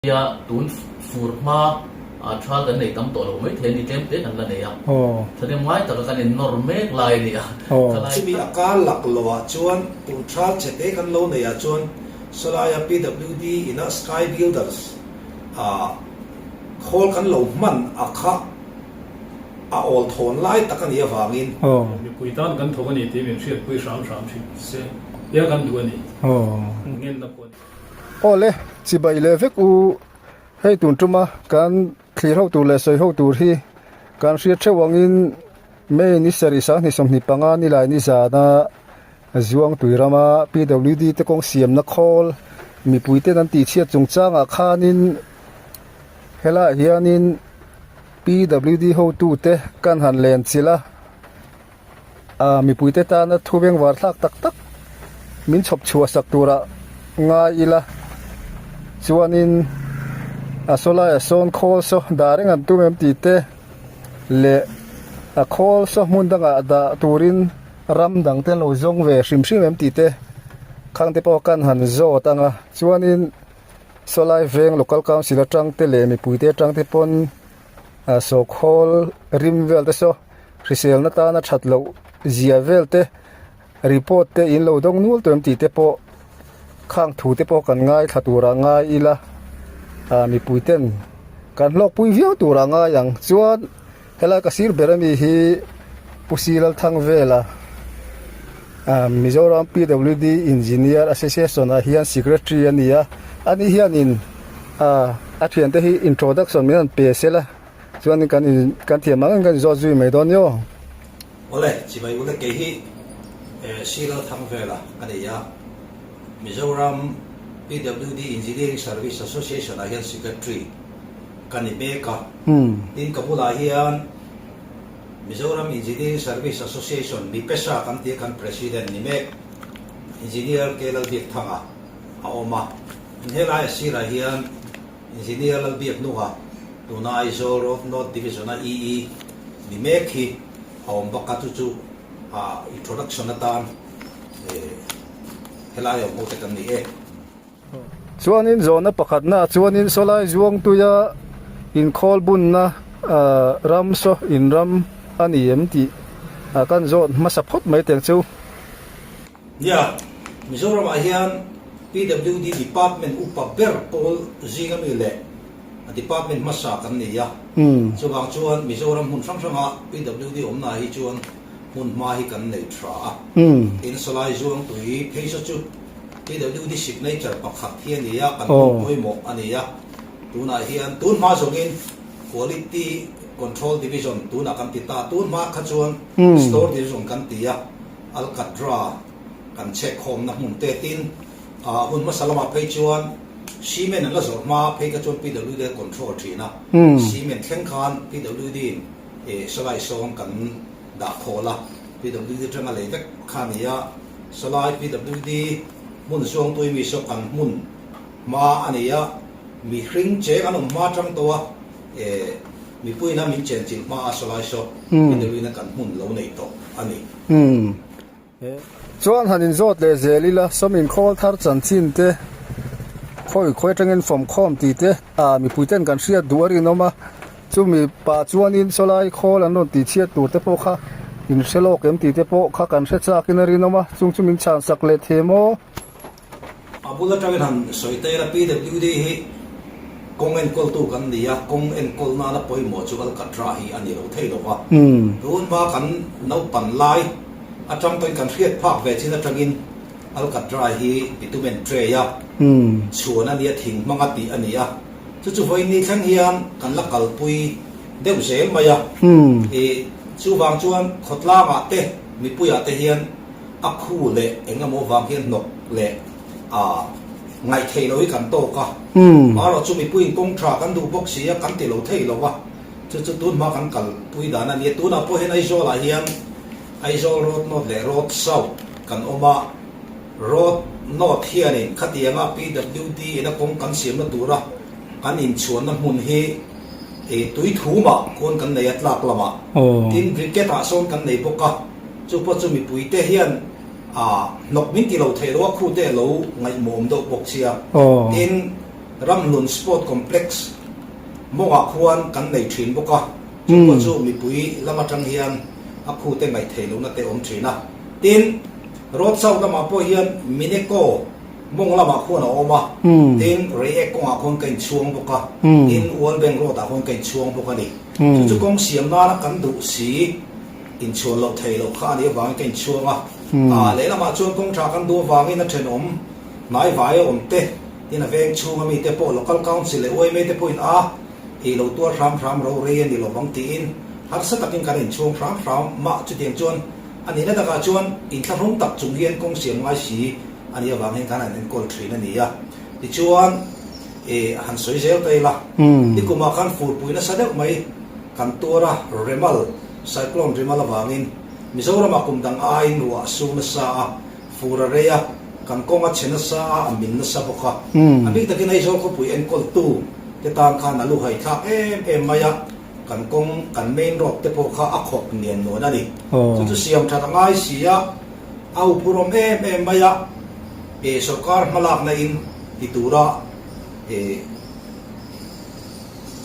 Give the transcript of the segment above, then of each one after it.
Nia, tun fur hma ah thal kan nei tam tawh lo mai thei a ni, tlem te kan la nei a, thahnem ngai taka kan innawr mek lai a ni a, thalai Chumi a kar lak lo ah chuan tun thal chhe te kan lo nei ah chuan sawlaia PWD ina Sky Builders ah khawl kan lo hman a kha a awl thawn lai tak a nih avangin. Mipui tan kan thawk a ni tih min hriatpui hram hram thin se, tia kan duh a ni. Ngenna pawh a ni. Aw le, chibai leh vek u, hei tun tuma kan thlir ho tur leh sawi ho tur hi kan hriat theuh angin May ni sarih sanghnih 25 nilai ni zana Zuangtui rama PWD te kawng siamna khawl mipui ten an tihchhiat chungchangah khanin helaiah hianin PWD hotute kan han len chilh a. Ah mipuite tana thu bengvar thlak tak tak min chhawp chhuah sak turah ngai ila chuanin a saw laiah sawn khawl saw dah reng an tum em tih te leh a khawl saw hmun dangah dah turin ram dang te an lo zawng ve hrim hrim em tih te khang te pawh kan han zawt ang a chuanin saw lai veng local council atang te leh mipuite atang te pawn ah saw khawl rim vel te saw. Hriselna tana that loh zia vel te report te in lo dawng nual tawh em tih te pawh khang thu te pawh kan ngaithla turah ngai ila ah mipui ten kan hlawkpui viau turah ngai ang chuan helai ka sir ber ami hi Pu Silalthangvela ah Mizoram PWD Engineer Association ah hian secretary a ni a ani hianin ah a thiante hi introduction min rawn pe sela. Chuanin kan in kan thiam ang kan inzawt zui mai dawn ni aw. Awle, chibai ule kei hi Sila Thangvela ka nei a, Mizoram PWD Engineering Service Association ah hian Secretary ka ni mek a, tin ka bulah hian Mizoram Engineering Service Association MIPESA kan tih a kan President ni mek Engineer K Lalbiakthanga a awm a, helai a sirah hian Engineer Lalbiaknunga, tuna Aizawl Road North Division-a EE ni mek hi a awm bawk a, chu chu introduction atan helai awm ho te kan ni e. Chuanin zawhna pakhatna chuanin sawlai zuangtuia inkhawl bunna ram saw inram a ni em tih kan zawt hmasa phawt mai teng chu. Nia, Mizoramah hian PWD Department upa ber pawl zinga mi leh a department hmasa kan nei a. Chuvang chuan Mizoram hmun hrang hranga PWD awmna hi chuan hmun hma hi kan nei tha a. Tin, Salai Zuangtui phei saw chu PWD signature pakhat hi a ni a, kan hmun pawimawh a ni a. Tunah hian tun hma zawngin Quality Control Division tunah kan ti ta, tun hma kha chuan Store Division kan ti a. Alkatra kan chhek khawmna hmun te tin hun hmasa lamah phei chuan cement an la zawrh hma phei kha chuan PWD a control thin a, cement thleng khan PWD in salai sawm kan dah khawl a, PWD atanga lei vek kha a ni a, salai PWD hmun zuangtui mi saw kan hmun hma a ni a, mihring cheng an awm hma atang tawh a. Mipuiin a min chenchilh hma a sawlai saw interview na kan hmun lo nei tawh a ni. Umm. Chuan han inzawt leh zel ila, sawm inkhawl thar chanchin te, khawi khawi atangin fawm khawm tih te, ah mipui ten kan hriat duh a rinawm a, chumi pah chuanin sawlai khawl an rawn tihchhiat tur te pawh kha in hre lawk em tih te pawh kha kan hre chakin a rinawm a, chung chu min chhan sak leh thei maw? A bul atangin han sawi ta ila PWD hi kawng enkawltu kan ni a, kawng enkawl nana pawimawh chu Alkatra hi a ni lo thei lo va. Tun hma kan naupan lai atang pawhin kan hriat phak ve chin atangin Alkatra hi bitumen tray a chhuan a nia, thing hmanga tih a ni a. Chu chu vawiin ni thleng hian kan la kalpui deuh zel mai a. Chuvang chuan khawtlangah te mipuiah te hian A khu leh eng emaw vang hian hnawk leh a ngaih theih loh hi kan tawk a. Marawh chu mipuiin kawng tha kan duh bawk si a, kan ti lo thei lo a. Chu chu tun hma kan kalpui dan a nia. Tunah pawh hian Aizawlah hian Aizawl Road North leh Road South kan awm a. Road North hianin khatianga PWD in a kawng kan siamna tura kan inchhuanna hmun hi tui thumah khuan kan nei a tlak lamah. Tin, Briquette ah sawn kan nei bawk a. Chu pawh chu mipuite hian hnawk min ti lo theih lo a, khute a lo ngaihmawm deuh bawk sia. Tin, Ramhlun Sport Complex mawngah khuan kan nei thin bawk a, chu pawh chu mipui lam atang hian a khute ngaih theih lohna te awm thin a. Tin, Road South lamah pawh hian Mineco mawng lamah khuan a awm a, tin, Reiek kawngah khuan ka inchhuang bawk a, tin, World Bank Road ah khuan ka inchhuang bawk a ni. Chu chu kawng siam nana kan duh si inchhuan loh theih loh kha a nih avangin ka inchhuang a. Lehlamah chuan kawng tha kan duh avangin a thenawm hnaivai a awm te, Tin a veng chhunga mite pawh Local Council leh yma te pawhin a ei lo tuar hram hram ro rei a ni lovang tiin harsa takin kan inchhung hram hram mah chutiang chuan a nihna takah chuan inthlahrung tak chung hian kawng siam ngai si a nih avang hian kan han enkawl thin a ni a. Tichuan e han sawi zel ta ila nikumah khan furpui nasa deuh mai kan tuar a, Remal, Cyclone Remal avangin Mizoramah kum dang aiin ruah a su nasa a, Fur a rei a, kan kawng a chhe nasa a, a min nasa bawk a. A bik takin Aizawl khawpui enkawltu te tan khan a luhai thlak em em mai a, kan kawng, kan main road te pawh kha a khawp nian nuan a ni. Chu chu siam that a ngai si a, a uphurawm em em mai a, e sorkar hmalakna in ti tura e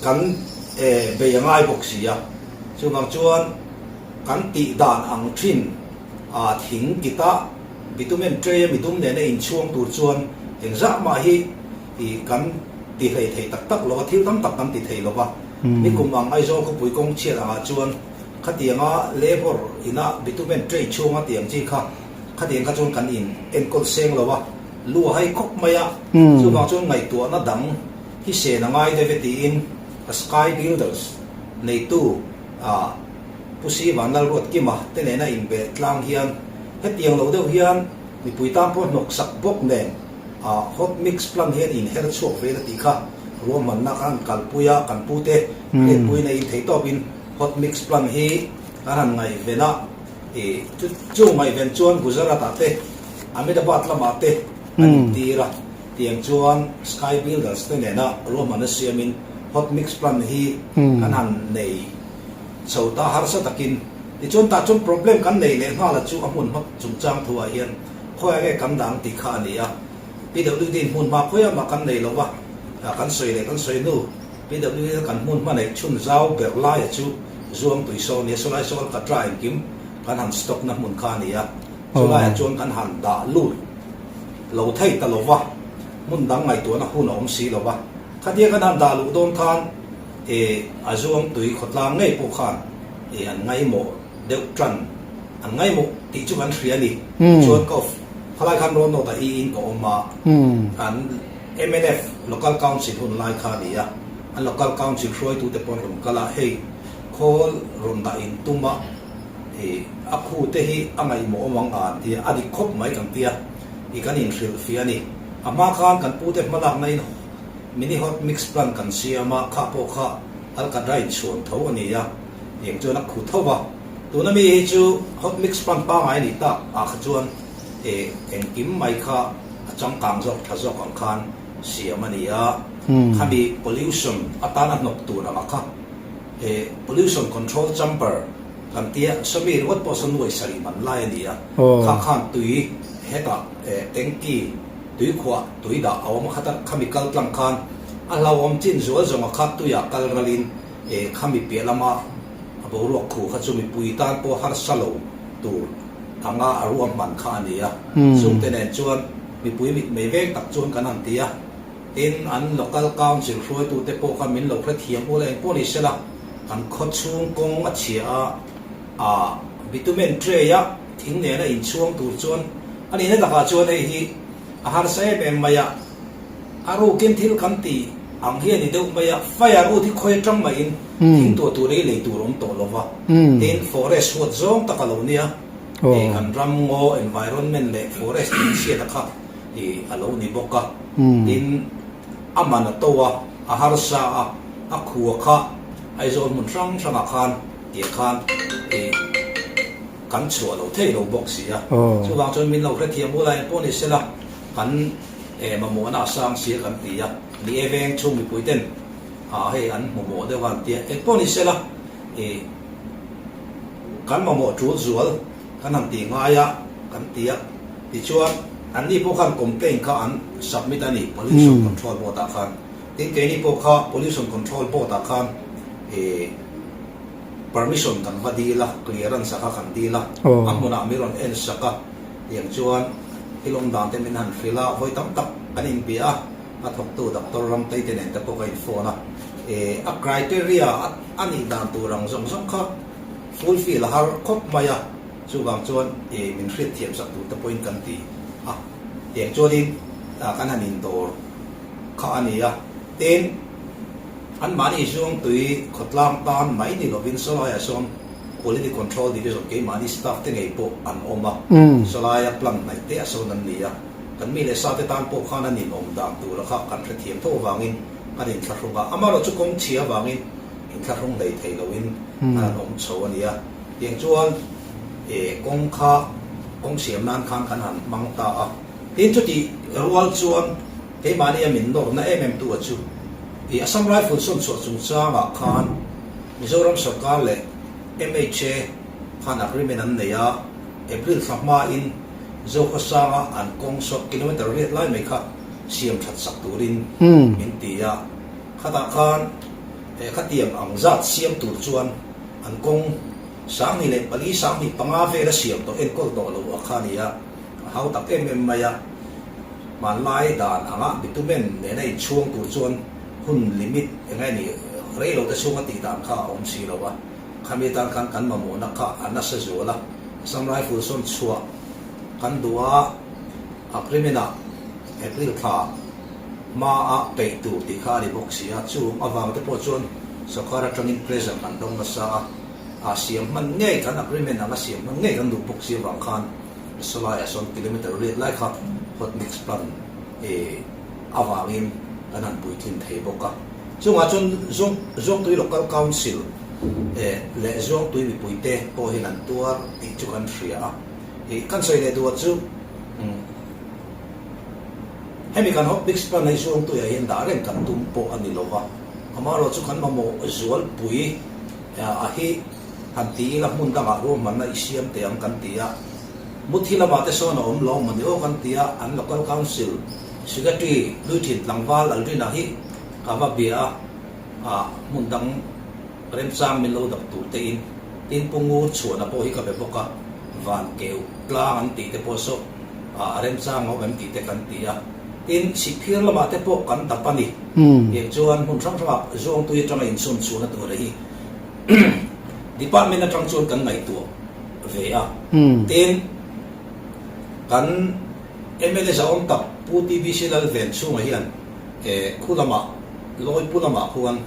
kan e bei a ngai bawk si a. Chuvang chuan kan tih dan ang thin A thing kita bitumen tray a midum nena inchhuang tur chuan engzah mah hi i kan ti hlei thei tak tak lo a, thil tam tak kan ti thei lo va. Nikum ang Aizawl khawpui kawng chhiat angah chuan khatianga labour ina bitumen tray chhunga tiang chi kha khatiang kha chuan kan in enkawl seng lo a, lu a hai khawp mai a, chuvang chuan ngaihtuahna dang hi sen a ngai deuh e tiin Sky Builders neitu a Pu Si Vanlalruat Kima te nena inbeh tlang hian hetiang lo deuh hian mipui tan pawh hnawk sak bawk nen a hot mix plan hian in her chhuak ve la tih kha ruahmanna kha an kalpui a, kan pute hriatpuiin a in thei tawpin hot mix plan hi kan han ngaihven a, i chu chu ngaihven chuan Gujarat ah te Ahmedabad lamah te an intir a, tiang chuan Sky Builders te nena ruahmanna siamin hot mix plan hi kan han nei. Chho ta harsa takin. Tichuan tah chuan problem kan nei leh nghal a chu a hmun hma chungchang thu ah hian khawiah nge kan dang tih kha a ni a. PWD in hmun hma khawiah mah kan nei lo va, kan sawi leh kan sawi hnu PWD a kan hmun hma neih chhun zau ber laia chu Zuangtui saw a ni a, sawlai saw Alkatra engkim kan han stock na hmun kha a ni a, chulaiah chuan kan han dah lut lo thei ta lo va, hmun dang ngaihtuahna hun a awm si lo va, khatia kan han dah luh dawn khan E a zuang tui khawtlang ngei pawh khan e an ngaimawh deuh tan, an ngaimawh tih chu kan hria a ni. Tichuan ka of khalai khan rawn nawt a i in ka awm a, an mnf Local Council hun lai kha a ni a, an Local Council hruaitute pawh an rawn kal a, hei khawl rawn dah in tum a, e a khu te hi a ngaihmawh awm ang a an ti a, a dik khawp mai kan ti a, i kan inhrilhfiah a ni. A hma khan kan pute hmalakna in Mini hot mix plant kan siam a, kha pawh kha Alkadra in chhuan tho a ni a, eng chuan a khu tho va. Tuna mi hi chu hot mix plant pangai a nih tak ah kha chuan e engkim mai kha a changkang zawk tha zawk ang khan siam a ni a, khami pollution atana hnawk tur anga kha e pollution control chamber kan tia sawmi ringawt pawh saw nuai sarih man lai a ni a, kha khan tui hetah e tanky Tui khuah tui dah a awm a khat a, khami kal tlang khan a hlauhawm chin zual zawng a khat tuiah kal ralin e khami piah lama a boruak khu kha chu mipui tan pawh harsa lo tur anga a ruahman kha a ni a. Chungte nen chuan mipui mitmei veng tak chuan kan han ti a, tin an local council hruaitute pawh kha min lo hrethiam ula engpawh ni sela kan khawchhung kawng a chhia a, a bitumen tray a thing nena inchhuang tur chuan A nihna takah chuan hei hi a harsa em em mai a, a rukin thil kan ti ang hi a ni deuh mai a, fire wood hi khawi atang maiin thing tuah tur ei lei tur awm tawh lo va, tin forest huat zawng tak a lo nia, hei kan ram ngaw environment leh forest tih chhiat a kha ih a lo ni bawk a, tin a man a to a, a harsa a, a khua kha Aizawl hmun hrang hrangah khan tih khan ih. Kan chhuah lo thei lo bawk si a, chuvang chuan min lo hrethiam ula eng pawh ni sela kan eh mamawhna a sang si a kan ti a, ni e veng chhung mipui ten ah hei an hmumawh deuh a an ti a, eng pawh ni sela ih kan mamawh tul zual kan han tih ngai a kan ti a, tichuan anni pawh khan complaint kha an submit a ni Pollution Control Board ah khan. Tin, keini pawh kha Pollution Control Board ah khan ih permission kan va dil a, clearance a kha kan dil a, a hmunah min rawn en sak a, tiang chuan thil awm dan te min han hrilh a, vawi tam tak kan inbia a, a thawktu Doctor Ramtei te nen te pawh ka inphone a, ih a criteria a nih dan tur ang zawng zawng kha fulfill a har khawp mai a, chuvang chuan ih min hriatthiam sak tur te pawhin kan ti a, tiang chuanin kan han indawr kha a ni a, tin, anmahni Zuangtui khawtlang tan mai ni lovin sawlaiah sawn Quality Control Division keimahni staff te ngei pawh an awm a, sawlaia plant hnaih te a sawn an ni a, kan mi leh sa te tan pawh khan an inawm dan tura kha kan hrethiam tho avangin kan inthlahrung a, amaherawh chu kawng chhia avangin inthlahrung hlei thei loin an han awm chho a ni a, tiang chuan kawng kha kawng siam nan khan kan han hmang ta a. Tin, chutih rual chuan keimahni a min nawrna em em tu a chu i Assam Rifle sawn chhuah chungchangah khan Mizoram sawrkar leh mha khan agreement an nei a, April thla hmain Zokhawsanga an kawng sawt kilometre riat lai mai kha siam that sak turin min ti a, khatah khan khatiang ang zat siam tur chuan an kawng 24, 25 vela siam tawh enkawl tawh lo a kha a ni a. A hau tak em em mai a, hmanlai dan anga bitumen nena inchhuang tur chuan hun limit eng nge ni rei lo te chhunga tih dan kha a awm si lo a, khami atan khan kan mamawhna kha a nasa zual a, Assam Rifle sawn chhuah kan duh a, agreement ah April thla hma a peih tur tih kha a ni bawk si a, chung avang te pawh chuan sawrkar atangin pressure kan dawng nasa a, a siam hman ngei kan agreement anga siam hman ngei kan duh bawk si avang khan. Sawlaiah sawn kilometer riat lai kha hot mix plant avangin kan han puitlin thei bawk a. Chungah chuan Zuangtui Local Council leh Zuangtui mipuite pawh hian an tuar tih chu kan hria a. Kan sawi leh duh chu hemi kan hot mix plant hi Zuangtuiah hian dah reng kan tum pawh a ni lo va. Amaherawh chu kan mamawh zualpui a hi Han ti ila hmun dangah ruahmanna i siam teh ang kan ti a, Muthi lamah te sawn a awm lo mawni aw kan ti a, an Local Council Secretary Luithin tlangval Aldrina hi ka va bia a, ah hmun dang remchang min lo dap tur te in, tin Pu Ngur chhuahna pawh hi ka be bawk a, van keu tlang an tih te pawh saw ah a remchang a awm em tih te kan ti a, tin Sihphir lamah te pawh kan dap a ni, tiang chuan hmun hrang hrangah Zuangtui atanga insawn chhuahna tur hi. Department atang chuan kan ngaihtuah ve a, tin kan mla zahawm tak Pu TBC Lalven chhunga hian khu lamah Lawipu lamah khuan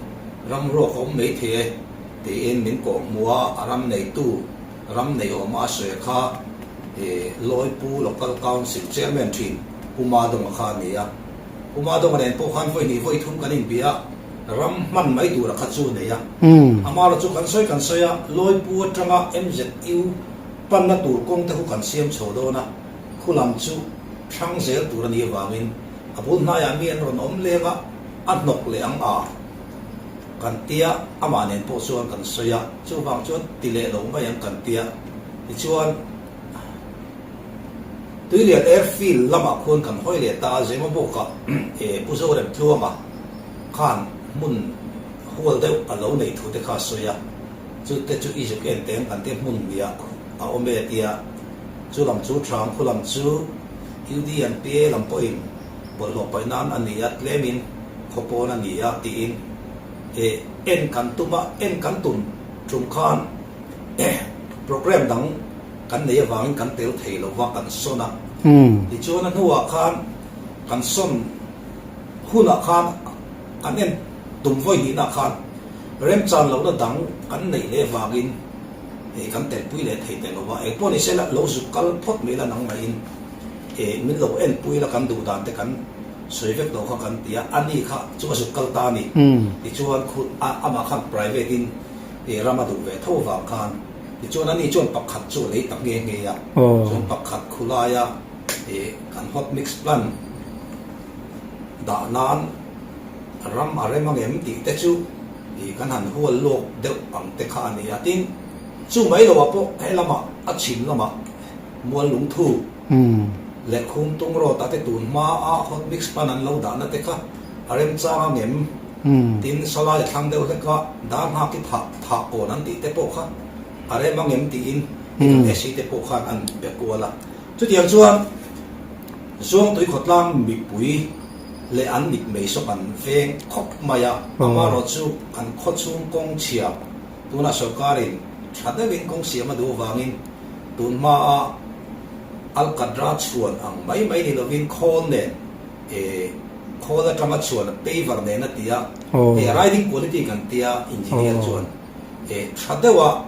ram ruak a awm mai thei e tiin min kawh hmu a, a ram neitu ram nei awma a sawi kha Lawipu Local Council Chairman thin Pu Madonga kha a ni a, Pu Madonga nen pawh khan vawi hnih vawi thum kan inbia a. Ram hman mai tura kha chu nei a. Amara chu kan sawi kan sawi a, Lawipu atanga MZU panna tur kawng te khu kan siam chho dawn a, khu lam chu thlang zel tur a nih avangin a bul hnaiah mi an rawn awm leng a, a hnawk leh ang a kan tia, amah nen pawh chuan kan sawi a, chuvang chuan ti leh lo mai ang kan tia, tichuan Tuilian Airfield lamah khuan kan hawi leh ta a, Zemabawkah Pu Zoremtluanga khan hmun hual deuh a lo neih thu te kha a sawi a, chu te chu i zuk en teng kan te hmun nia a awm e tia, chu lam chu Thang khu lam chu UD an PA lam pawhin bawlhhlawh paih nan a ni a, tlemin khaw pawn a ni a tiin e en kan tum a, en kan tum tum khan program dang kan nei avangin kan tel thei lo va kan sawn a, tichuan a hnuah khan kan sawn. Hunah khan kan en tum vawi hnihna khan remchan lohna dang kan neih leh vangin eh kan telpui leh thei teh lo va, engpawh ni sela lo zuk kal phawt mai la nangmahin eh min lo enpui la kan duh dan te kan sawi vek lo kha kan ti a, ani kha chu a zuk kal ta a ni. Tichuan khu a amah khan private in eh ram a duh ve tho vang khan tichuan ani chuan pakhat chu a lei ta nghe nghe a, chuan pakhat khulaia eh kan hot mix plant Dah nan ram a rem ang em tih te chu ih kan han hual lawk deuh ang te kha a ni a. Tin, chu mai loah pawh he lamah a chhim lamah mual lungthu leh khum tung rawt ah te tun hma a hot mix pan an lo dahna te kha A remchang a ngem? Tin, Salai a thlang deuh hlek a, dar nghak i thah thah kawn an tih te pawh kha a rem a ngem tiin SC te pawh khan an be kual a. Chutiang chuan Zuangtui khawtlang mipui leh an mitmei saw kan veng khawp mai a, amaherawh chu kan khawchhung kawng chhia tunah sawrkarin tha deuhin kawng siam a duh avangin tun hmaa Alkadra chhuan ang mai mai ni lovin khawl nen khawl atanga chhuan paver nen a ti a, hei riding quality kan tia engineer chuan. Tha deuha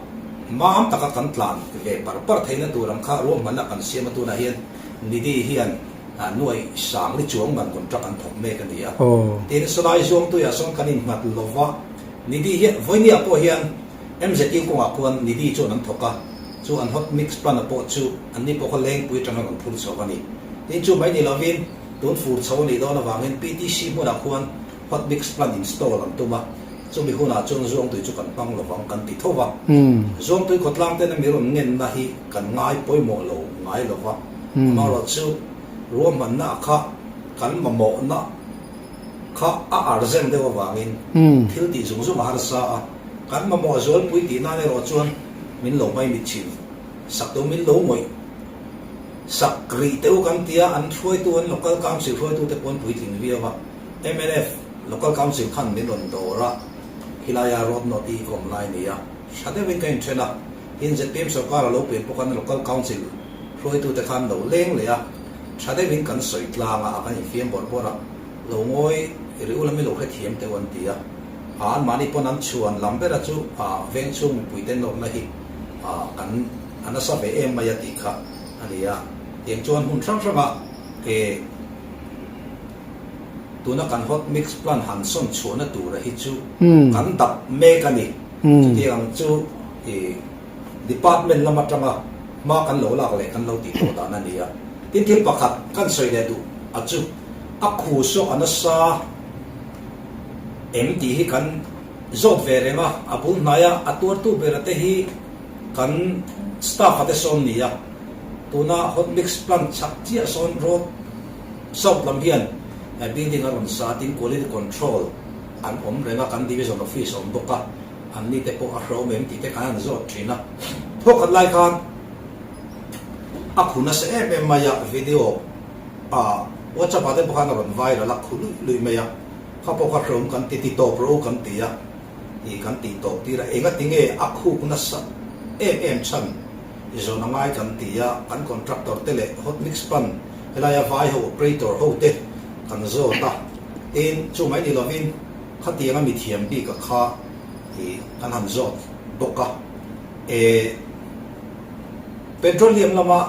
mam taka kan tlan ve par par theihna tur ang kha ruahmanna kan siam a, tunah hian Nidhi hian nuai sangli chuang man contract an thawk mek a ni a. Tin, sawlai zuangtuiah sawn kan innghat lo va, Nidhi hian vawinia pawh hian MZU kawngah khuan Nidhi chuan an thawk a, chu an hot mix plant-a pawh chu anni pawh kha lengpui atanga rawn phur chho a ni. Tin, chu mai ni lovin tun fur chho a nih dawn avangin PTC hmunah khuan hot mix plant install an tum a. Chumi hunah chuan Zuangtui chu kan hmang lo vang kan ti tho va. Zuangtui khawtlang tena mi rawn ngenna hi kan ngai pawimawh lo ngai lo va. Amaherawh chu ruahmanna kha kan mamawhna kha a urgent deuh avangin thil tih zung zung a harsa a. Kan mamawh zualpui tih nan erawh chuan min lo hmai mit thin sak tawh min lo ngawih sak rih teh u kan ti a, an hruaitu an local council hruaitute pawh an puitling viau a. Mnf Local Council khan min rawn dawr a, khilaia road note hi ka awm lai a ni a, tha deuhin ka inthen a, tin zpm sorkar a lo pian pawh khan Local Council hruaitute khan lo leng leh a, tha deuhin kan sawi tlang a, kan infiam bawrh bawrh a, lo ngawi ri ula mi lo hrethiam teuh an ti a, anmahni pawn an chhuan lam bera chu veng chhung mipuite nawrna hi kan a nasa ve em mai a tih kha a ni a, tiang chuan hmun hrang hranga Tuna kan hot mix plant han sawn chhuahna tura hi chu kan dap mek a ni. Chutiang ang chu i department lam atanga hma kan lo lak leh kan lo tih tawh dan a ni a. Tin thil pakhat kan sawi leh duh a chu a khu saw a nasa em tih hi kan zawt ve reng a, a bul hnaia a tuartu bera te hi kan staff a te sawn ni a. Tuna hot mix plant chak chiah sawn road South lam hian building a rawn sa tin quality control an awm reng a, kan division office a awm bawk a, an ni te pawh a hrawm em tih te khan an zawt thin a. Thawkhat lai khan a khu nasa em em mai a, video ah WhatsApp ah te pawh khan a rawn viral a, khu luih luih mai a, kha pawh kha hrawm kan ti ti tawp rawh u kan ti a, ih kan tih tawp tir a, enga tinge a khuk nasa em em chhan i zawn a ngai kan ti a, kan contractor te leh hot mix pan Helaia vai ho operator ho te kan zawt a, tin chu mai ni lovin khatianga mithiam bik a kha i kan han zawt bawk a. E Petroleum lama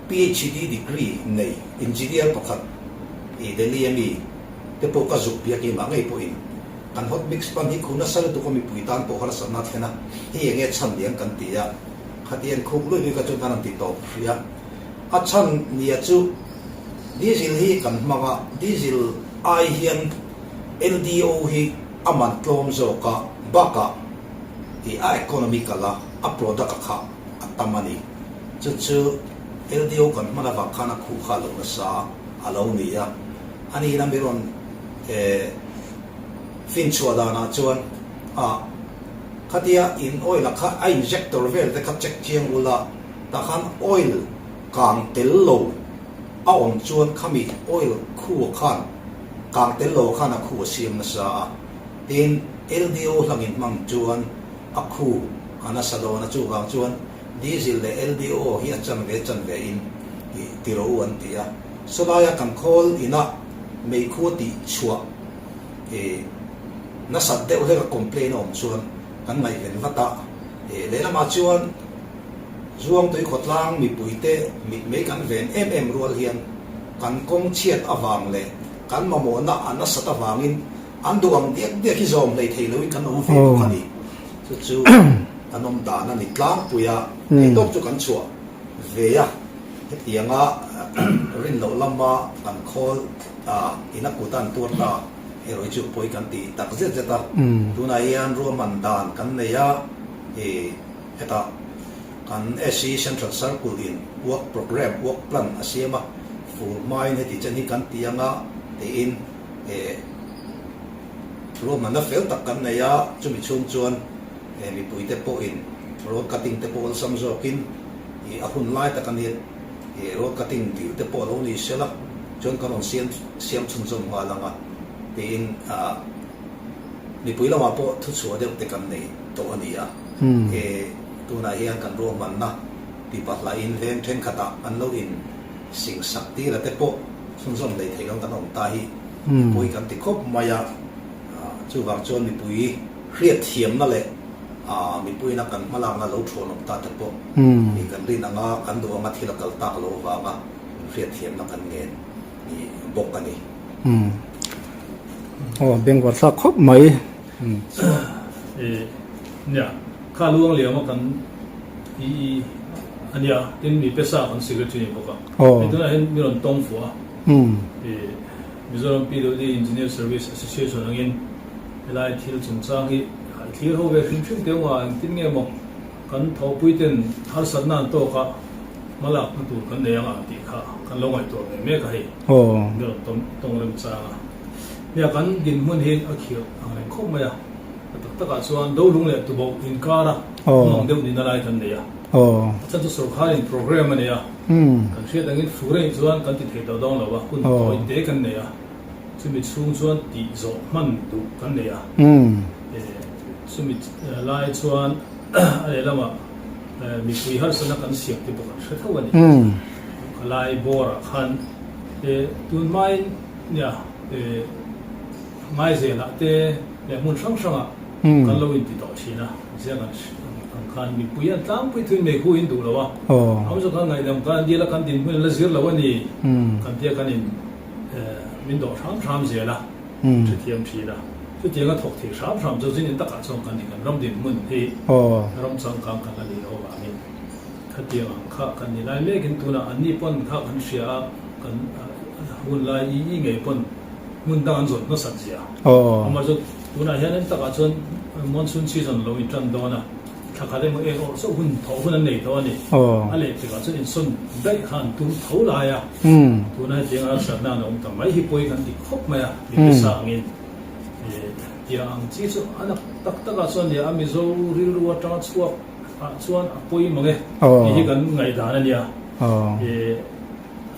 PhD degree nei engineer pakhat i Delhi ami te pawh ka zuk biak i mah ngei pawhin kan hot mix pan hi khu nasa lutuk a mipui tan pawh harsatna a thlen a, hei enge chhan niang kan ti a, khatiang khuk luih luih kha chuan kan han ti tawp hrih a. A chhan nia chu diesel hi kan hmang a, diesel ai hian LDO hi a man tlawm zawk a, bakah i a economical a, a product a kha a tam a ni. Chu chu LDO kan hman avang khan a khuh kha a lo nasa a lo ni a. A niin a mi rawn finchhuah danah chuan a khatia in oil a kha a injector vel te kha check chiang ula, Tah khan oil kang tel lo a awm chuan khami oil khu khan kang tel lo khan a khu a siam nasa a, tin LDO hlangin hmang chuan a khu a nasa dawn a, chuvang chuan diesel leh LDO hi a chanve chanve in ti rawh u an ti a, sawlaia kan khawl inah meikhu a tih chhuah nasat deuh hlek a complain a awm chuan kan ngaihven vat a, lehlamah chuan. Zuangtui khawtlang mipuite mitmei kan ven em em rual hian kan kawng chhiat avang leh kan mamawhna a nasat avangin an duh ang diak diak hi zawm hlei thei loin kan awm ve bawk a ni. Chu chu kan awm dan a ni tlangpui a, theihtawp chu kan chhuah ve a, hetianga kan rin loh lama kan khawl in a kut a an tuar ta erawh hi chu pawi kan ti tak zet zet a. Tunah hian ruahman dan kan nei a, ih. Hetah kan SC Central Circle in work programme, work plan a siam a, fur hmain heti chen hi kan ti anga tiin. Ruahmanna fel tak kan nei a, chumi chhung chuan mipuite pawhin road cutting te pawh awlsam zawkin a hun lai tak a nia, road cutting dil te pawh a lo ni sela chuan kan rawn siam siam chhunzawm nghal ang a tiin mipui lamah pawh thuchhuah deuh te kan nei tawh a ni a. Tunah hian kan ruahmanna tipahlain veng thenkhatah an lo in sing sak tir a te pawh chhunzawm lei theih loin kan awm ta hi mipui kan ti khawp mai a, chuvang chuan mipui hriatthiamna leh mipuiina kan hmalakna lo thuan awm ta te pawh hi kan rin anga kan duh anga thil a kal tak loh avanga min hriatthiamna kan ngen bawk a ni. Aw bengvar thlak khawp mai. E nia, kha luang liam a kan i a nia, tin mi pesa kan secretary ni bawk a. Hei tunah hian mi rawn tawng fuh a. E Mizoram PWD Engineer Service Association angin helai thil chungchang hi i thlir ho ve hrim hrim teh unga engtin nge maw kan thawhpui ten harsatna an tawk a hmalakna tur kan nei anga tih kha kan lo ngaihtuah ve mek a hei. Mi rawn tawng remchang a. Nia kan dinhmun hi a khirh ang reng khawp mai a, a tak takah chuan Dolung leh Tuboh inkara hmang deuh nihna lai kan nei a. A chhan chu sawrkharin programme a nei a, kan hriat angin fur a nih chuan kan ti thei tawh dawn lo a, hun tawi te kan nei a, chumi chhung chuan tih zawh hman duh kan nei a. Chumi lai chuan a lehlamah mipui harsatna kan siam te pawh kan hre tho a ni. Khalai bawrah khan tunhmain Nia, e, Ngaizelah te leh hmun hrang hrangah kan lo inti tawh thin a, ziak an ang khan mipui an tlangpui thuin meikhu in duh lo a, a awm zawk khan ngaihdam khan dil a kan dinhmun an la zir lo a ni kan tia kan in min dawh hram hram zel a, hrethiam thin a, chutiang a thawk thei hram hram chu zin in takah chuan kan ni kan ram dinhmun hi ram changkang kan la nih loh avangin khatiang ang kha kan ni lai mekin tunah anni pawn kha kan hria a. Kan hun lai i i ngei pawn hmun dang an zawt hmasat zia. Amah chu tunah hian en takah chuan monsoon season lo intan dawn a, thla khat emaw eng awrh chauh hun thawh hun an nei tawh a ni. A leh tikah chuan insawn daih kha an tum tho lai a, tuna hetiang harsatna an awm ta mai hi pawi kan ti khawp mai a, mi pesa angin tiang ang chi chu a nak tak takah chuan nia a Mizo rilru atanga chhuak ah chuan a pawi mang e tih hi kan ngaihdan a nia.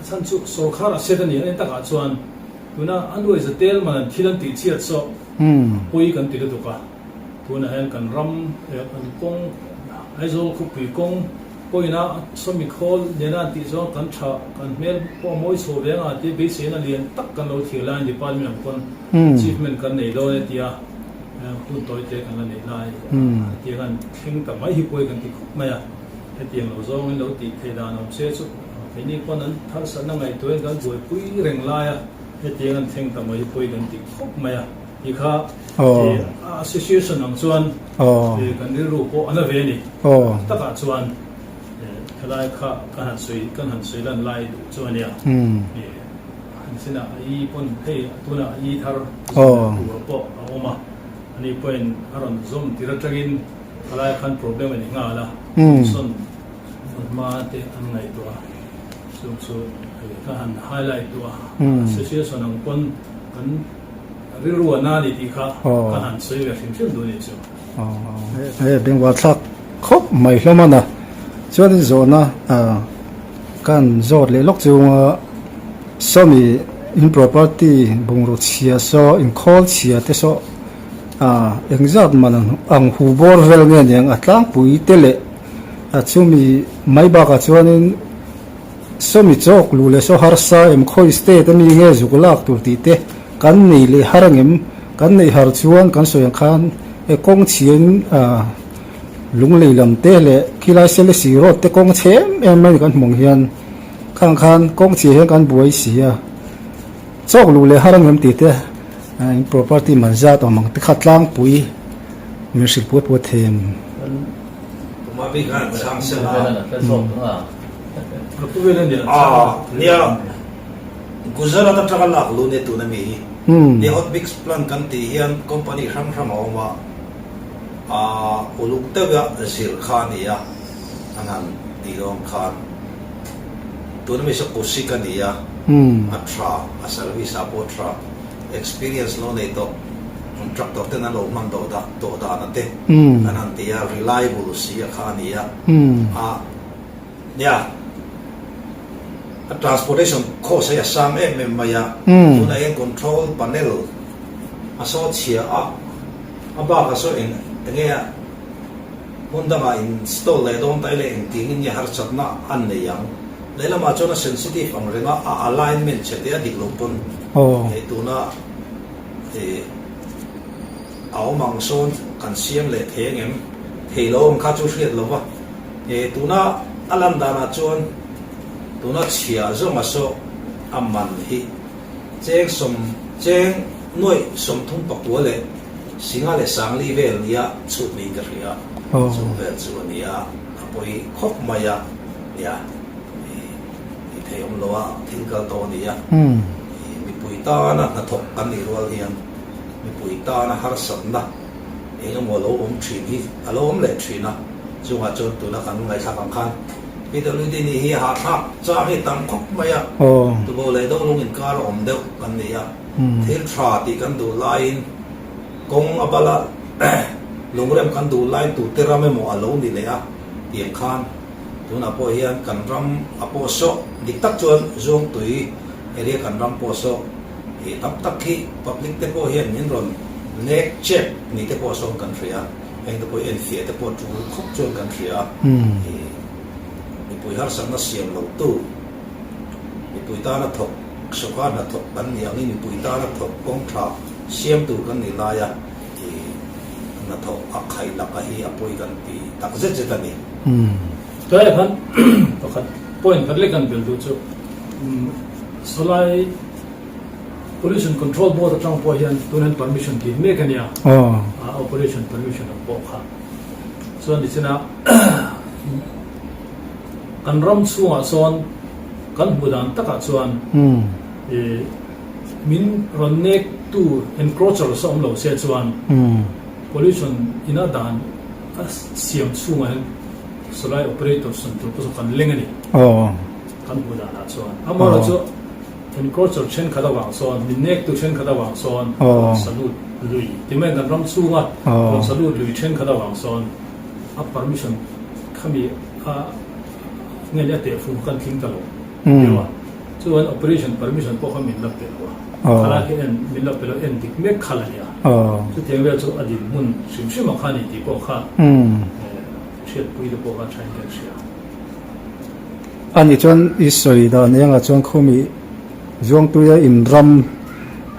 A chhan chu sawrkhar a set a ni a, en takah chuan tuna a nuai za tel man an thil an tih chhiat saw pawi kan ti lutuk a, tunah hian kan ram kan kawng Aizawl khawpui kawng pawina sawmi khawl nena an tih chuan kan tha kan hmel pawh a mawi chho ve anga tia beiseina lian tak kan lo thlir laiin department ang pawn achievement kan nei dawn e tia hun tawi te kan la neih lai hetiang an thleng ta mai hi pawi kan ti khawp mai a. Hetiang lo zawngin lo tih theih dan awm se chu keini pawn an harsatna ngaihtuahin kan buaipui reng lai a, hetiang an thleng ta mai hi pawi kan ti khawp mai a tih kha a association ang chuan kan rilru pawh a na ve a ni. Takah chuan helai kha kan han sawi kan han sawi lan lai duh chu a nia. Han sinah a i pawn hei tunah a i thar zawm tur pawh a awm a, ani pawhin a rawn zawm tir atangin Khalai khan problem a ni nghal a, sawn hma te an ngaihtuah a, chung chu ka han highlight duh a, association ang pawn kan rilru a na a ni tih kha ka han sawi ve hrim hrim duh a ni chu. Hei bengvar thlak khawp mai hlawm a na, chuanin zawhna kan zawt leh lawk chunga sawmi in property bungraw chhia saw inkhawl chhia te saw A engzat man ang hu bawr vel nge niang a tlangpui te leh a chumi mai bakah chuanin sawmi chawk luh leh saw harsa em khawi state ami nge zuk lak tur tih te kan nei leh har angem kan neih har chuan kan sawi ang khan e kawng chhiain a lunglei lam te leh khilai Selesih road te kawng chhe em em mai kan hmu ang hian khang khan kawng chhia hian kan buai si a. Chawk luh leh har angem tih te in property man zat awm ang te kha tlangpui min hrilh puat puat thei em? Nia Gujarat atanga lak luh nia tuna mi hi. Nia hot mix plant kan tih hian company hrang hrang a awm a, uluk deuha zir kha a ni a, an han tih dawn khan. Tuna mi saw Kusik a ni a, a tha, a service ah pawh a tha, experience lo nei tawh. Contractor ten an lo hman tawh dah tawh dana te kan han ti a, reliable si a kha a ni a. A nia, a transportation cost hi a sang em em mai a, tunah hian control panel a saw chhia a, a bakah saw eng enge a hmun dangah install leh dawn ta ila engtiangin nge harsatna a nei ang. Lehlamah chuan a sensitive ang renga a alignment chhe te a dik lo pawn tuna a awm ang sawn kan siam leh thei ang em? Thei lo ang kha chu hriat lo va. Tuna a lan danah chuan tuna chhia zawnga saw a man hi cheng sawm cheng nuaih 34 leh singa leh sangli vel nia chhut niin ka hria. Chu vel chu a nia a pawi khawp mai a nia. Tih thei awm lo a, thil kal tawh a ni a. Mipui tana hnathawk kan nih rual hian mipui tana harsatna eng emaw lo awm thin hi a lo awm leh thin a. Chungah chuan tuna kan ngaihthlak ang khan PWD nih hi hahthlak chang hi tam khawp mai a. Tubo leh Dolung inkar a awm deuh kan ni a. Thil tha tih kan duh laiin kawng a bala lungrem kan duh laiin tute ram emaw a lo ni leh a tiang khan. Tunah pawh hian kan ram a pawh sawh dik tak chuan Zuangtui area kan ram pawh sawh ih tam tak hi public te pawh hian min rawn nek chep ni te pawh sawn kan hria, heng te pawh hi enfiah te pawh tul khawp chuan kan hria ih mipui harsatna siam lo tu mipui tana thawk sawrkar hnathawk kan nih angin mipui tana thawk kawng tha siam tur kan nih laia ih hnathawk a khaih laka hi a pawi kan ti tak zet zet a ni. Tlaiah khan pakhat point khat lek kan bel duh chu sawlai Pollution Control Board atang pawh hian tun hian permission dil mek a nia, operation permission ang pawh kha. Chuan nichina kan ram chhungah sawn kan hmuh dan takah chuan min rawn nek tu encroachers a awm lo se chuan pollution ina dan A siam chhungah hian sawlai operator sawn tur pawh chu kan leng a ni. Kan hmuh danah chuan. Amaherawhchu encroacher thenkhat avang sawn, min nektu thenkhat avang sawn rawn salute lui ti mai kan ram chhunga rawn salute lui thenkhat avang sawn a permission khami a nge ni a tehfung kha kan tling ta lo deuh a. Chuan operation permission pawh kha min la pe lo a, khalai khi en min la pe lo en dik mek khalh a nia. Chutiang vel chu a dinhmun hrim hrim ang kha a ni tih pawh kha hriatpui te pawh kha thain kan hria. Ani chuan i sawi dan engah chuan khumi Zuangtuia inram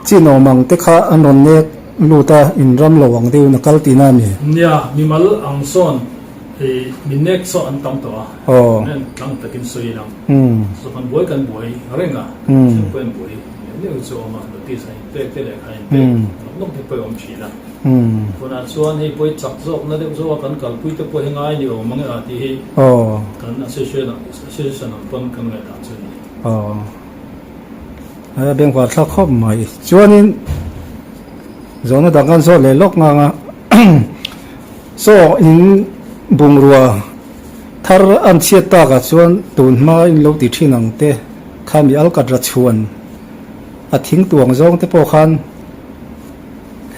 chin awm ang te kha an rawn nek lut a, inram lo ang deuhin a kal tihna a ni. Nia, mimal ang sawn I min nek saw an tam tawh a, nen tlang takin sawi lang. Chu kan buai kan buai reng a, thil pawh an buai neuh neuh chu a awm a, notice a inpek te leh kha a inpek nawk nawk te pawh a awm thin a. Tunah chuan hei pawh hi chak zawkna deuh zawk a kan kalpui te pawh hi ngai ni awm ang e a tih hi kan association ang pawn kan ngaihdan chu a ni. A bengvar thlak khawp mai. Chuanin zawhna dang kan zawt leh lawk ngang a. Chaw in bungrua thar an chhiat takah chuan tun hma in lo ti thin ang te khami alkatra chhuan a thing tuang zawng te pawh khan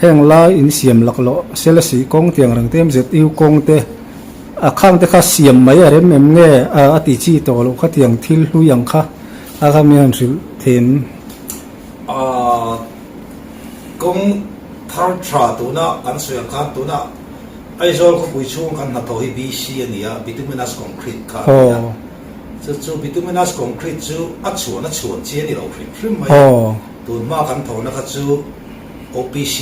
heng lai in siam laklawh Selasi kawng tiang reng te MZU kawng te a khang te kha siam mai a rem em nge a ti chi tawh loh kha tiang thil hlui ang kha a kha mi han hrilh thin. Kawng thar tha tuna kan sawi ang khan tuna Aizawl khawpui chhung kan hnathawh hi BC a ni a, bituminous concrete kha a ni a. Chu chu bituminous concrete chu a chhuan a chhuan chi a ni lo hrim hrim mai a. Tun hma kan thawhna kha chu OPC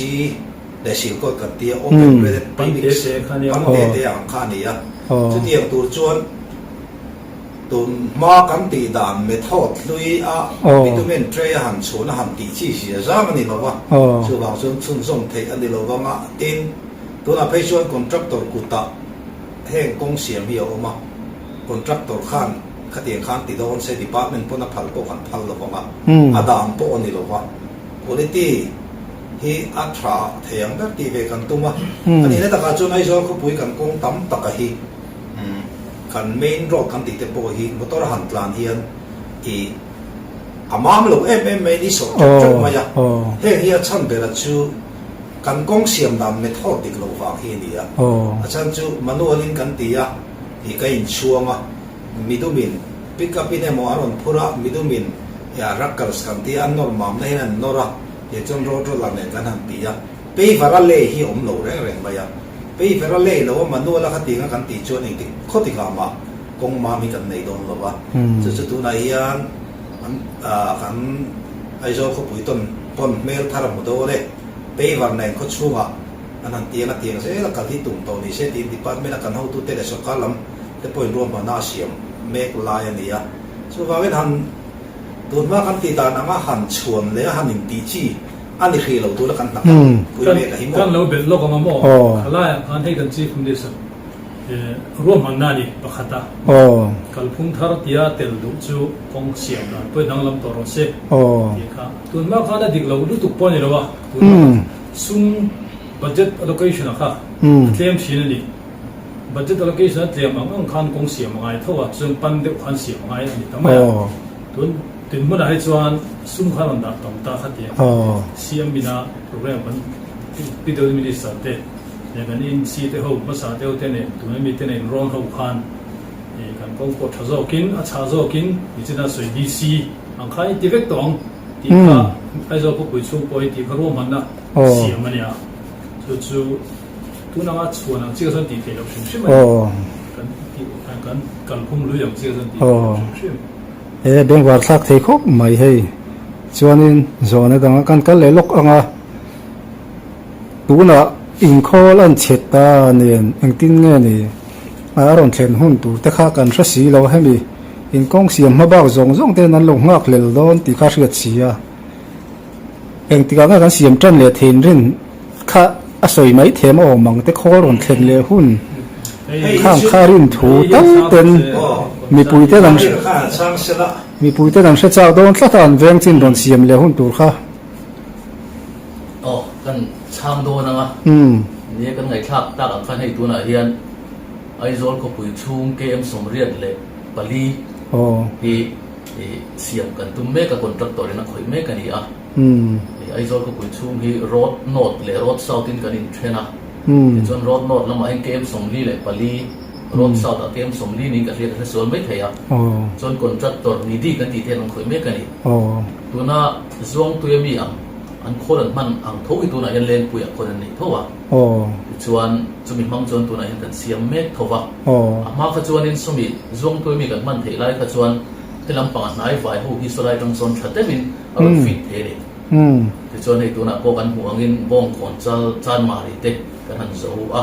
leh silkawt kan ti a, open graded premix pan te te ang kha a ni a. Chutiang tur chuan Tun hma kan tih dan method hlui a bitumen tray a han chhun a han tih chi zia zang a ni lo va, chuvang chuan chhunzawm theih a ni lo vang a, tin, tunah phei chuan contractor kutah heng kawng siam hi a awm a, contractor khan khatiang khan ti dawn se department pawn a phal pawh kan phal lo vang a, a dan pawh a ni lo va, quality hi a tha thei ang ber tih ve kan tum a, a nihna takah chuan Aizawl khawpui kan kawng tam taka hi. Kan main road kan tih te pawh hi motor a han tlan hian ih a mam lo em em mai ni sawh teuh teuh mai a. Heng hi a chhan bera chu Kan kawng siam dan method dik loh vang hi a ni a. A chhan chu manual in kan ti a, ih ka inchhuang a, midumin pick up in emaw a rawn phur a, midumin rackers kan ti a, an nawr mamna hian an nawr a, tih chuan road roller nen kan han ti a. Paver a lei hi a awm lo reng reng mai a. Paver a lei lo a manual a khatiang a kan tih chuan engtik khawtik ah mah kawng mam hi kan nei dawn lo a. Chu chu tunah hian an kan Aizawl khawpui tawn pawn hmel thar a hmu dawn e. Paver nen khaw chhungah an han tiang a tiang zel a kal hi tum tawh ni se tiin department a kan hotute leh sorkar lam te pawhin ruahmanna a siam mek lai a ni a. Chuvangin han tunhma kan tih dan anga han chhuan leh a han intih chi A ni hrih lo tura kan hna kal pui mek a hi maw? Kan lo belh lawk ang a maw? Khalaiah khan hei kan Chief Minister ruahmanna a ni pakhat a, kalphung thar tia tel duh chu kawng siam dan pawh i danglam tawh rawh se tih kha tunhma khan a dik lo lutuk pawh a ni lo a, tunhma khan sum budget allocation a kha a tlem thin a ni. Budget allocation a tlem ang ang khan kawng siam a ngai tho a, chuan pan deuh khan siam a ngai a ni ta mai a, tun Tun hmunah hi chuan sum kha rawn dah tam ta kha tia CM ina program kan PW Minister te leh kan INC te ho hmasa deuh te nen tuna mi te nen rawn ho khan kan kawng pawh tha zawkin a chhah zawkin nichina sawi DC ang kha i ti vek tawh ang tih kha Aizawl khawpui chhung pawh hi tih kha ruahmanna siam a nia chu chu tun anga chhuan ang chiah chuan tih theih loh hrim hrim a ni kan kan kalphung lui ang chiah chuan tih theih loh hrim hrim. He bengvar thlak thei khawp mai hei. Chuanin zawhna danga kan kal leh lawk ang a, tunah inkhawl an chhe ta nen engtin nge ni a rawn thlen hun tur te kha kan hre si lo a hemi inkawng siam hma bak zawng zawng ten an lo nghak hlel dawn tih kha hriat si a. Engtikah nge kan siam tan leh thein rin kha a sawi mai them a awm ang te khawl rawn thlen leh hun khang kha rin thu tal ten mipui ten an mipui ten an hre chak dawn tlat a an veng chin rawn siam leh hun tur kha. Aw kan chhang dawn ang a nia kan ngaihthlak tak ang khan hei tunah hian Aizawl khawpui chhung KM 84 hi Ih siam kan tum mek a, contractor in a khawih mek a ni a. Ih Aizawl khawpui chhung hi road north leh road south in kan inthen a. Tichuan road north lamah hian KM 44, road south ah KM 40 niin ka hriat a hre sual mai thei a. Chuan contractor Nidhi kan tih te hian an khawih mek a ni. Tuna Zuangtui ami ang an khawl an hman ang tho hi tunah hian Lengpuiah khawn an nei tho a. Tichuan chumi hmang chuan tunah hian kan siam mek tho va. A hma kha chuanin sawmi Zuangtui mi kan hman theih lai kha chuan he lampanga hnai vai ho hi sawlai tang sawn tha deuhin a rawn fit thei a ni. Tichuan hei tunah pawh kan hmuh angin Bawngkawn chal Chanmari te kan han zo a.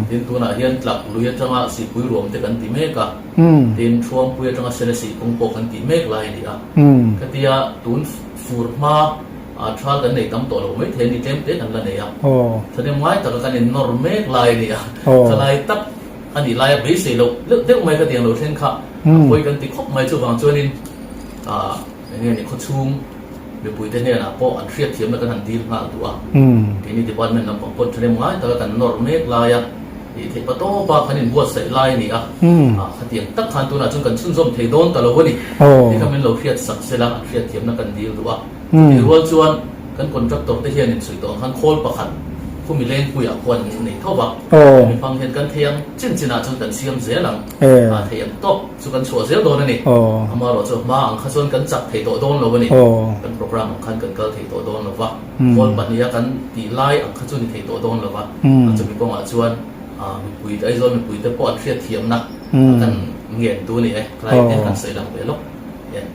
Tin tunah hian tlak lui atanga Sihpui ruam te kan ti mek a. Tin Thuampui atanga Selesih kawng pawh kan tih mek lai a ni a. Khatia tun fur hma Thal kan nei tam tawh lo mai thei a ni, tlem te kan la nei a. Thahnem ngai taka kan innawr mek lai a ni a, thalai tak a nih laia beisei loh deuh deuh mai ka tiang lo thleng kha a pawi kan ti khawp mai. Chuvang chuanin eng nge ni khawchhung mipuite hnenah pawh an hriatthiamna kan han dil nghal duh a. Keini department lampang pawn thahnem ngai taka kan nawr mek laia ih theih pa tawpa kan inbuatsaih lai a ni a. Khatiang tak khan tunah chuan kan chhunzawm thei dawn ta lo a ni. Tikha min lo hriatsak sela an hriatthiamna kan dil duh a. Chutih rual chuan kan contractor te hian inchhuih tawh ang khan khawl pakhat khumi lengpuiah khuan an nei tho va, hemi hmang hian kan thei ang chin chinah chuan kan siam zel ang, a thei ang tawk chu kan chhuah zel dawn a ni. Amaherawh chu hma ang kha chuan kan chak thei tawh dawn lo a ni, kan program ang khan kan kal thei tawh dawn lo va, khawl pahniha kan tih lai ang kha chu ni thei tawh dawn lo va, chumi kawngah chuan mipui te Aizawl mipui te pawh an hriatthiamna kan ngen tu a ni e, tlai te kan sawi lang ve lawk.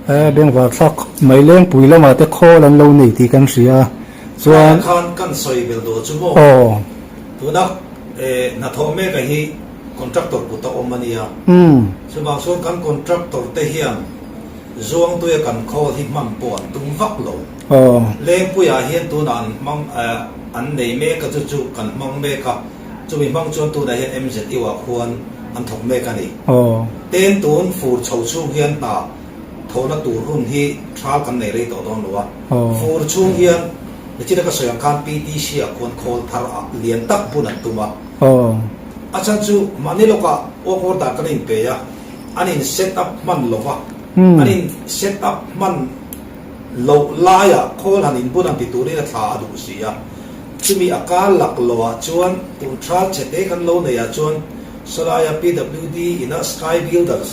He bengvar thlak khawp mai Lengpui lamah te khawl an lo nei tih kan hria a, chuan. Tlaiah khan kan sawi belh duh chu maw? Aw. Tuna hnathawh meka hi contractor kut a awm a nia. Chuvang chuan kan contractor te hian Zuangtuia kan khawl hi hman pawh an tum vak lo. Aw. Lengpuiah hian tunah an hmang an nei mek a chu chu kan hmang mek a, chumi hmang chuan tunah hian MZU ah khuan an thawk mek a ni. Ten tun fur chho chhung hian hna thawhna tur hun hi thal kan nei rei tawh dawn lo a. Fur chhung hian nichina ka sawi ang khan PTC ah khuan khawl thar ah lian tak bun an tum a. A chhan chu mahni lawkah work order kan inpe a, an in set up hman lo va, an in set up hman loh laiah khawl han inbun ang ti turin a thla a duh si a. Chumi a kar lak loh ah chuan tun thal chhete kan lo neih ah chuan sawlaia PWD ina Sky Builders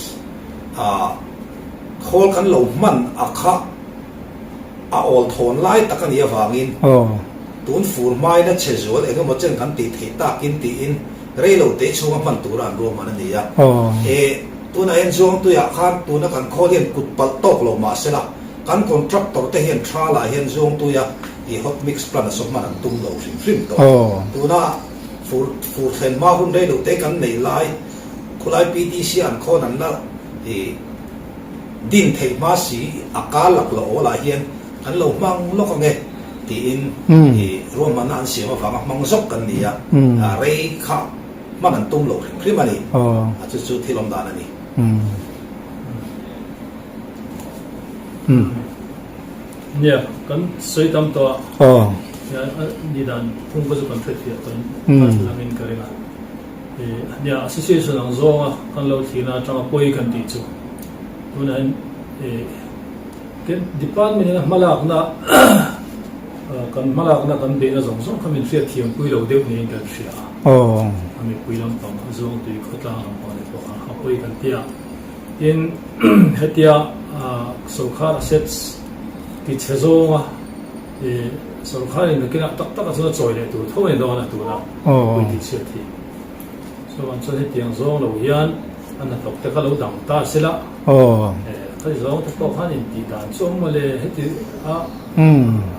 ah khawl kan lo hman a kha a awl thawn lai tak a nih avangin tun fur hmain a chhe zual eng emaw chen kan tih theih takin tiin rei lo te chhunga hman tura an ruahman a ni a. E tunah hian Zuangtuiah khan tuna kan khawl hian kut palh tawk lo mah sela kan contractor te hian thalah hian Zuangtuia i hot mix plant a saw hman an tum lo hrim hrim tawh. Tuna fur fur thlen hma hun rei lo te kan nei lai khulai PDC an khawn an la i din theih hma si a kar lak lo awl ah hian kan lo hmang lawk ang e tiin i ruahmanna an siam avanga hmang zawk kan ni a, rei kha hman an tum lo hrim hrim a ni. A chu chu thil awm dan a ni. Nia, kan sawi tam tawh a. Nia, a ni dan phung kha chu kan hrethiah kan langin ka ring a. Nia, association ang zawnga kan lo thlirna atanga pawi kan tih chu tunah hian kan department in a hmalakna kan hmalakna kan beihna zawng zawng kha min hriat thiam pui lo deuh niin kan hria a. A mipui lampang a zawng tui khawtlang lampang leh pawh kha a pawi kan ti a. Tin, hetia sorkar assets ti chhe zawnga sorkharin nakinah tak taka chuan a chawi leh tur tho a ni dawn a tuna mipui tih chhiat hi. Chuvang chuan hetiang zawng lo hian a hnathawk te kha lo dang ta se la, khati zawng te pawh khan intih dan chu awm mawle heti a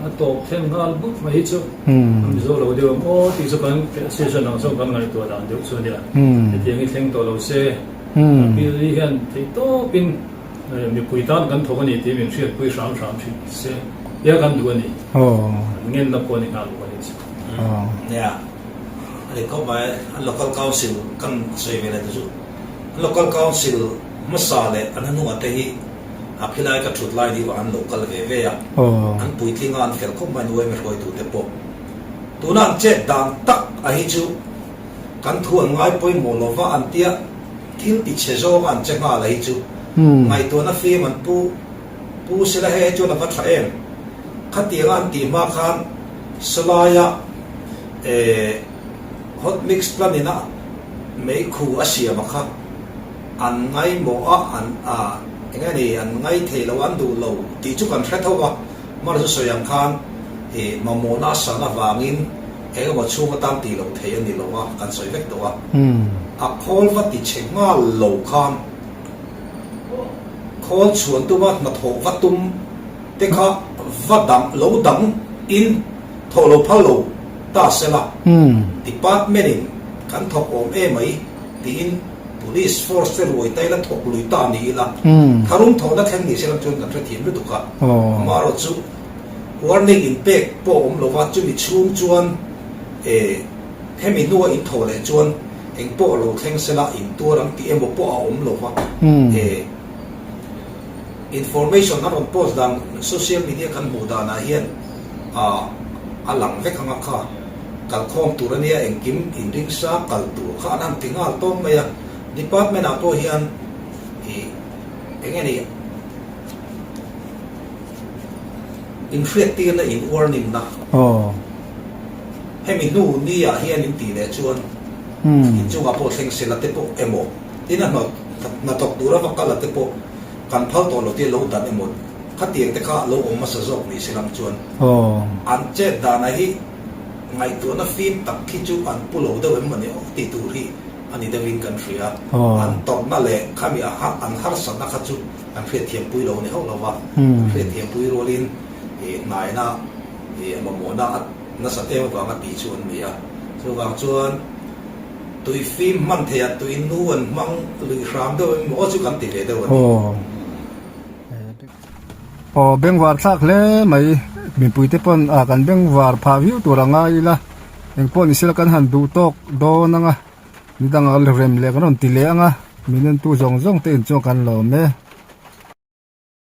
a tawp thleng nghal but mai hi chu a mizo lo deuh ang aw tih chu kan association ang chuan kan ngaihtuah dan deuh chu a nia. Hetiang hi thleng tawh lo se Apili hian theihtawpin mipui tan kan thawk a ni tih min hriatpui hram hram thin se tia kan duh a ni. Kan ngenna pawh a ni nghal bawk a ni chu. Nia, a ni khawp mai. An local council kan sawi ve leh ta chu. An local council hmasa leh an hnungah te hi a philai ka thut lai ni vang an lo kal ve ve a. An puitling a, an fel khawp mai an uaime hruaitute pawh. Tuna an chet dan tak a hi chu Kan thu an ngai pawimawh lo va an tia thil ti chhe zawng a an che nghal a hi chu ngaihtuahna fim an pu pu sela hei hi chuan a va tha em. Khatianga an tih hma khan sawlaia eh hot mix plant ina meikhu a siam a kha an ngaimawh a an a eng nge ni an ngai thei lo an duh lo tih chu kan hre tho va hmar chu sawi ang khan eh mamawhna a san avangin Eng emaw chhung atan tih loh theih a ni lo a, kan sawi vek tawh a. A khawl va ti chhe nghal lo khan khawl chhuan tuma hnathawh va tum te kha va dang lo dang in thawh lo phal lo ta se la, department in kan thawk awm e mai tiin police force te ruai ta ila thawk lui ta ni ila, tharum thawhna thleng ni se lam chuan kan hrethiam lutuk a, amaherawhchu Warning in pek pawh awm lova chumi chhung chuan eh hemi hnua in thaw leh chuan eng pawh lo thleng sela in tuar ang tih emaw pawh a awm lova eh information an rawn post dan social media kan hmuh danah hian ah a lang vek anga kha kalkhawm tur ania engkim inring sa kal tur kha an han ti nghal tawng mai a department ah pawh hian ih eng nge ni Inhriattirna in warning-na. Hemi hnu ni ah hian in tih leh chuan in chungah pawh thleng sela te pawh emaw, tin a hnathawk tura va kal a te pawh kan phal tawh lo te lo dan emaw khatiang te kha lo awm hmasa zawk ni se lam chuan an chet dana hi ngaihtuahna fim tak khi chu an pu lo deuh em mawni aw tih tur hi a ni deuhin kan hria. An tawrhna leh khami an harsatna kha chu Kan hriatthiam pui lo a ni hauh lo va, kan hriatthiam pui rualin hnaina mamawhna a nasat em avanga tih chu an ni a. Chuvang chuan tui fim hman theiah tui nu an hmang lui hram deuh em maw chu kan ti ve deuh a ni. Aw bengvar thlak hle mai, mipuite pawn a kan bengvar phah viau tur a ngai ila, engpawh ni sela kan han duh tawk dawn ang a, nidanga rem leh kan rawn ti leh ang a, min entu zawng zawng te inchuan kan lawm e.